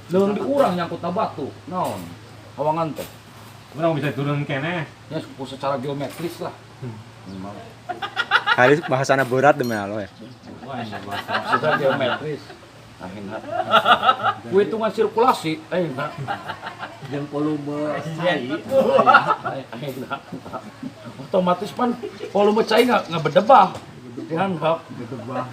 Leung di urang nyangkut na batu. Naon? Hawangan teh. Urang bisa turun keneh. Ya secara geometris lah. Memang. Hari bahasana berat demi Allah ya. Wah, ini bahasa. Secara geometris. Akhirnya. Ku hitungan sirkulasi, eh enggak. Jeung volume cai. Akhirnya. Otomatis pan volume cai nggak berdebah. Dianggap Berdebah.